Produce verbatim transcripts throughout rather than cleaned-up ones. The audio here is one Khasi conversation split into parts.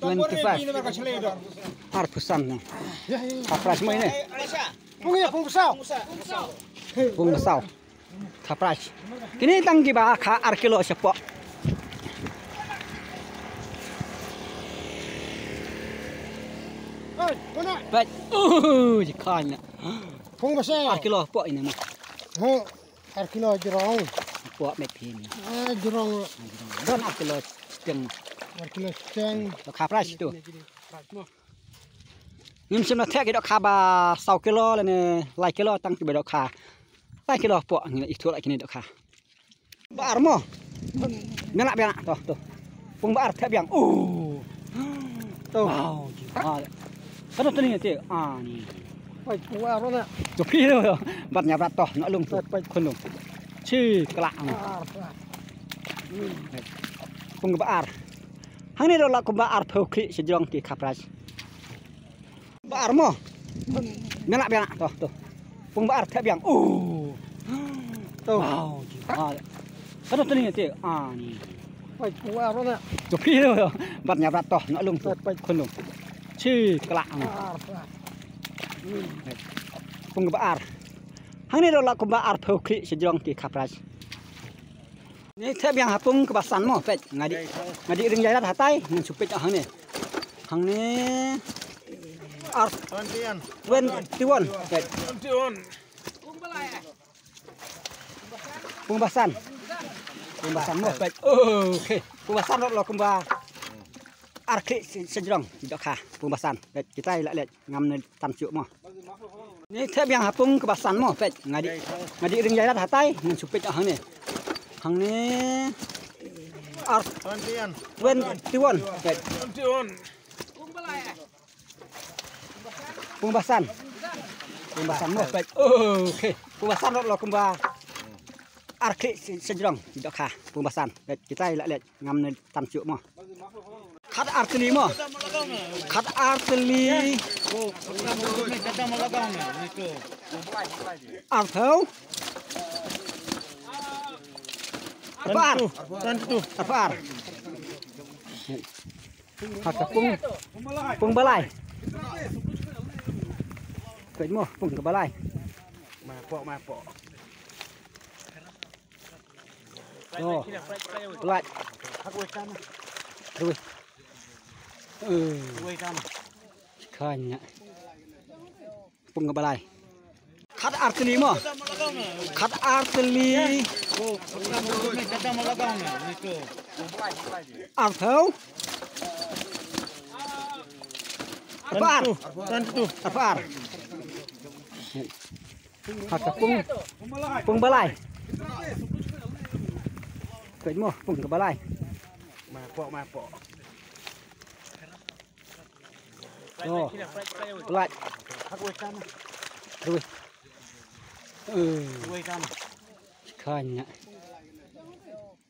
Twenty-five. Arphew san ne. Ka price mo ine. Pung ïa pung saw. Pung saw. Ka price. Kine tang kiba kha ar kilo shapoh. Peit. Uh, ji kha ne. Pung ba saw. Ar kilo poh ine mo. Ho. Ar kilo jrong. Poh met phi ne. Ah, jrong. Don ar kilo steng. Ar kilo steng. Ka price tu. Ngim shym la theh ki dohkha ba saw kilo lane lai kilo tang kiba dohkha. Lai kilo poh ngi la ithuh la kine dohkha. Ba ar mo. Biang biang to to. Pung ba ar theh biang. Oh. To. Wow. Ka to tani te. Ah ni. Pai pung ba ar na. To phi lo. Bat nya bat to. Nak lung to. Pai khun lung. Chi kala. Pung ba ar. Hangne ruh la kumba arphew khlieh sha jrong ki kha price. Ba ar mo. Biang biang to to. Pung ba ar theh biang. Oh. To. Wow. Ka to tani te. Ah ni. Pai pung ba ar na. To phi lo. Bat nya bat to. Nak lung to. Pai khun lung. Chi kala. Pung ba ar. Hangne ruh la kumba arphew khlieh sha jrong ki kha price. Ni thep biang ha pung kaba san mo, peit. Nga dih, nga dih ring jairat hatai, ngan shu peit hangne. Hangne. Ar. Twenty-one. Peit. Pung ba san. Pung ba san mo, peit. Oh, okay. Pung ba san ruh la kumba ar khlieh sha jrong, ki dohkha. Pung ba san. Peit, kita ïa la leit. Ngam ne tam shuh mo. Ni thep biang ha pung kaba san mo, peit. Nga dih, nga dih ring jairat hatai, ngan shu peit hangne. Hangne. Ar. Twenty-one. Twenty-one. Peit. Pung ba san. Pung ba san mo, peit. Oh, okay. Pung ba san ruh la kumba ar khlieh sha jrong, ki dohkha. Pung ba san. Peit, kita ïa la leit. Ngam ne tam shuh mo. Khat ar tylli mo. Khat ar tylli. Arphew. Arphew ar. Arphew ar. Ha ka pung. Pung ba lai. Peit mo, pung kaba lai. Ma poh, ma poh. Oh. Plat. Rui. Eh. Kanya. Pung kaba lai. Khat ar tylli mo. Khat ar tylli. Arphew ar. Arphew ar. Ha ka pung, pung ba lai. Peit mo, pung kaba lai. Ma poh, ma poh. Oh. Plat. Rui. Eh. Kanya.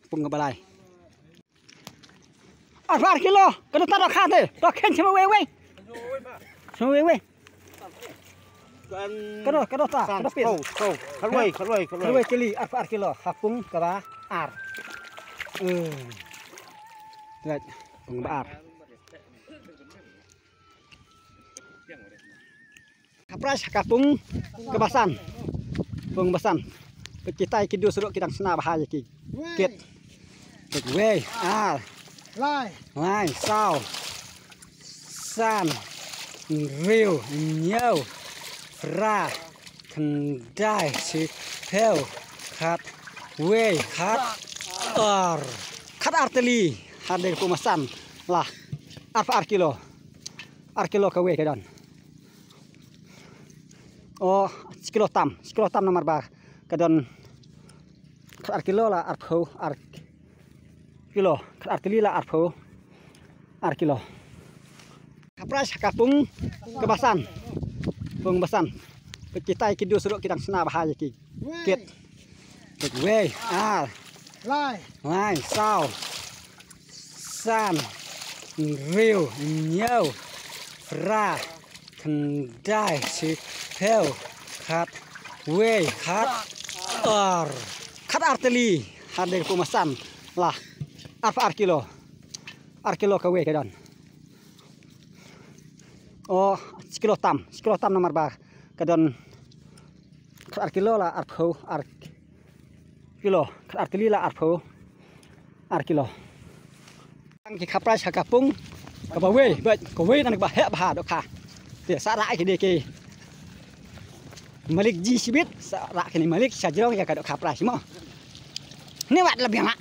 Pung kaba lai. Arphew ar kilo, ka doh ta dohkha te, doh khein shim wei wei. Shim wei wei. Ka doh, ka doh ta, ka doh phi. Khatwei, khatwei, khatwei. Khatwei tylli, arphew ar kilo, ha pung kaba ar. Eh. Right, pung kaba ar. Ka price ha ka pung kaba san. Pung ba san. Peit kita ki dus ruh ki dang shna bha ïa ki kit. Peit wei, ar. Lai. Lai, saw. San. Hynriew, hynñiew. Phra. Khyndai, shiphew. Khatwei, khat ar. Khat ar tylli. Hadien pung ba san. Lah. Arphew ar kilo. Ar kilo kawei ka don. Oh, shi kilo tam, shi kilo tam namar ba ka don khat ar kilo la arphew ar kilo, khat ar tylli la arphew ar kilo. Ka price ka pung kaba san, pung ba san. Peit kita ki dus ruh ki dang shna bha ïa ki kit. Peit wei, ar. Lai. Lai, saw. San. Hynriew, hynñiew. Phra. Khyndai, shiphew. Khatwei, khat ar. Khat ar tylli. Hadien pung ba san. Lah. Arphew ar kilo. Ar kilo kawei ka don. O, shi kilo tam, shi kilo tam namar ba ka don khat ar kilo la arphew ar kilo, khat ar tylli la arphew ar kilo. Tang ki kha prize ha ka pung kaba wei, bad kawei na kaba heh bha dohkha. Te sa rah ki dei ki malik ji shibit, sa rah ki ni malik sha jrong ïa ka dohkha prize mo. Ni wat la biang ah.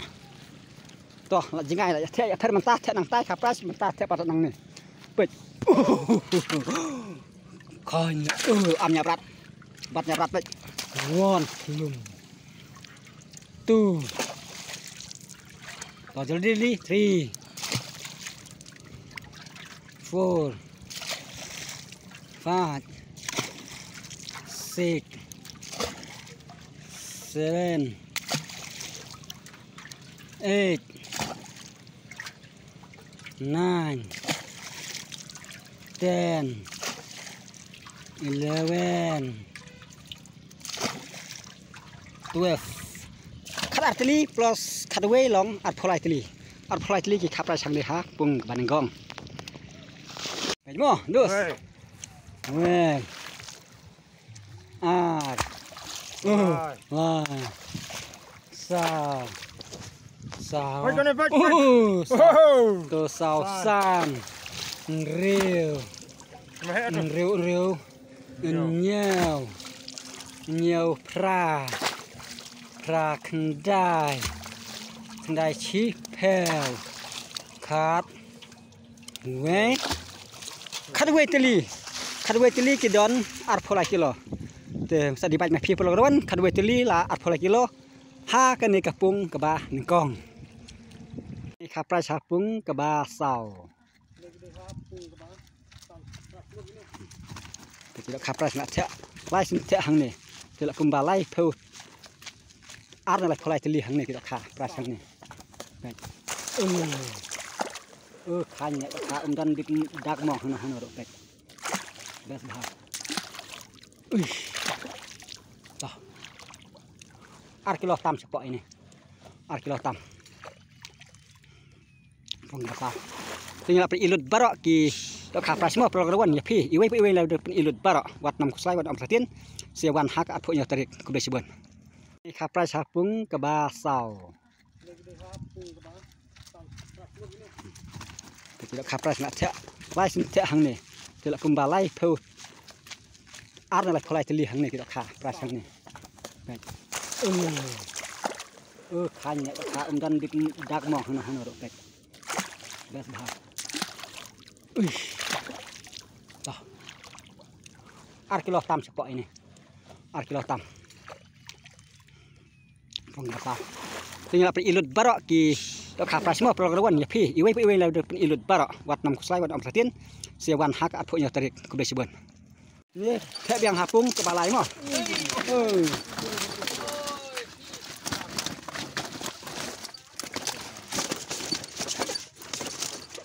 To, la jngai la, ïa theh, ïa pher mynta theh nangtai, kha prize mynta theh pat nangne. Peit. Khon, uh, am ïa brat. Bat ïa brat peit. One, two, two. To, jylliew, three, four, five, six, seven, eight, nine, ten, eleven, twelve. Khat ar tylli plus khatwei long arphew lai tylli. Arphew lai tylli ki kha prize hangne ha pung kaba nyngkong. Peit mo, dus. Wei. Wei. Ar. Uh, lai. Saw. Saw. Peit kane, peit, peit. Uh, saw. Wow. To saw san. San. Hynriew. Hynriew, hynriew. Hynñiew. Hynñiew phra. Phra khyndai. Khyndai shiphew. Khat. Wei. Khatwei tylli. Khatwei tylli ki don arphew lai kilo. Te sa divide ma phi paralok ruh wan, khatwei tylli la arphew lai kilo. Ha kane ka pung kaba nyngkong. Kha prize ha pung kaba saw. Te ki dohkha prize nga theh. Lai sien theh hangne. Te la kumba laiphew ar ne laiphew lai tylli hangne ki dohkha prize hangne. Peit. Uh. Uh, kha ne dohkha um don bit dak mo hano hano ruh peit. Best bha. Uish. Toh. Ar kilo tam shapoh ine. Ar kilo tam. Pung kata. Te ngi la pyni lut baroh ki dohkha prize mo paralok ruh wan ïa phi. Iwei pa iwei la pyni lut baroh. Wat nym khuslai wat nym ym sngewthiah. Sa wan ha ka arphew hynñiew tarik khublei shibun. Kha prize ha pung kaba saw. Te ki dohkha prize nga theh. Lai sien theh hangne. Te la kumba laiphew ar ne laiphew lai tylli hangne ki dohkha prize hangne. Peit. Uh. Uh, kha ne dohkha um don bit dak mo hano hano ruh peit. Best bha. Uish. Toh. Ar kilo tam shapoh ine. Ar kilo tam. Pung kata. Te ngi la pyni lut baroh ki dohkha prize mo paralok ruh wan ïa phi. Iwei pa iwei la pyni lut baroh. Wat nym khuslai wat nym ym sngewthiah. Sa wan ha ka arphew hynñiew tarik khublei shibun. Ye, theh biang ha pung kaba lai mo. Oh.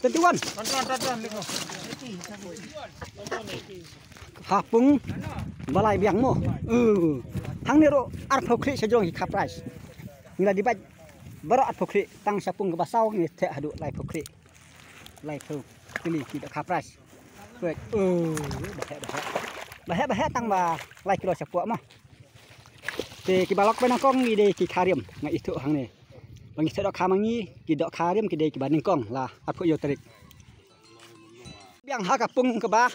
Twenty-one. Ha pung ba lai biang mo. Uh. Hangne ruh arphew khlieh sha jrong ki kha prize. Ngi la divide baroh arphew khlieh tang sha pung kaba saw ngi theh haduh laiphew khlieh. Laiphew tylli ki dohkha prize. Peit. Uh, ba heh, ba heh. Ba heh, ba heh tang ba lai kilo shapoh mo. Te kiba lok ba nyngkong ngi dei ki kha riam nga ithuh hangne. Ba ngi theh dohkha ma ngi ki dohkha riam ki dei kiba nyngkong la arphew hynñiew tarik. Biang ha ka pung kaba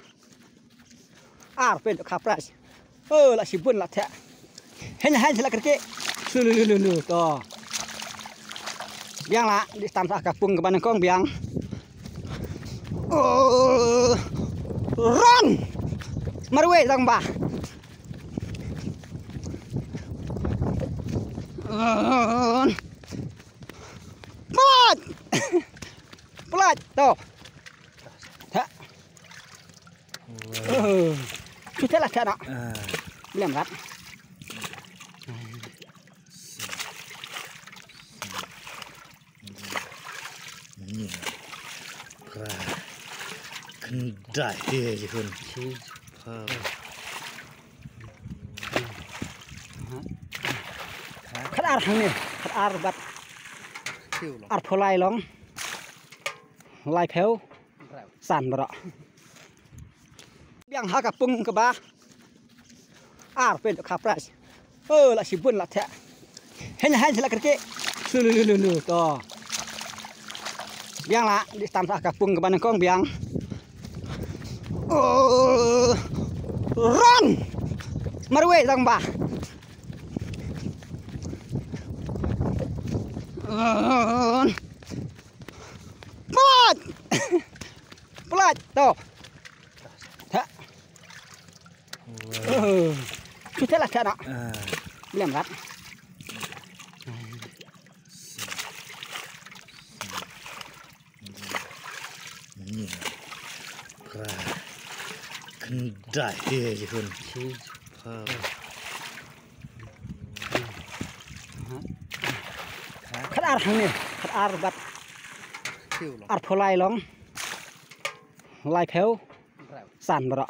ar peit dohkha prize. Oh, la shibun la theh. Hynñiew hynñiew la kyrkieh. Lu lu lu lu lu to. Biang la dei tam sa ka pung kaba nyngkong biang. Oh. Run. Marwei tang ba. Run. Plat. Plat to. Ha. Ơ. Chu te la te na. Blem rat. Ni. Pra. Khyndai he jikun. Pra. Khat ar hangne, khat ar bad. Arphew lai long. Laiphew san baroh. Biang ha ka pung kaba ar pyndonkam prize. Oh, la shibun la theh. Hynda hynda la kyrkieh. Lu lu lu lu lu to. Biang la dei tam sa ka pung kaba nyngkong biang. Oh, run. Marwei tang ba. Pelat. Pelat to. Theh. Wow. Chu theh la theh noh. Ah. Blem rat. Ni. Pra. Khyndai hi jihun. Pha. Khatar hangne, khatar bad arphew lai long. Laiphew san baroh.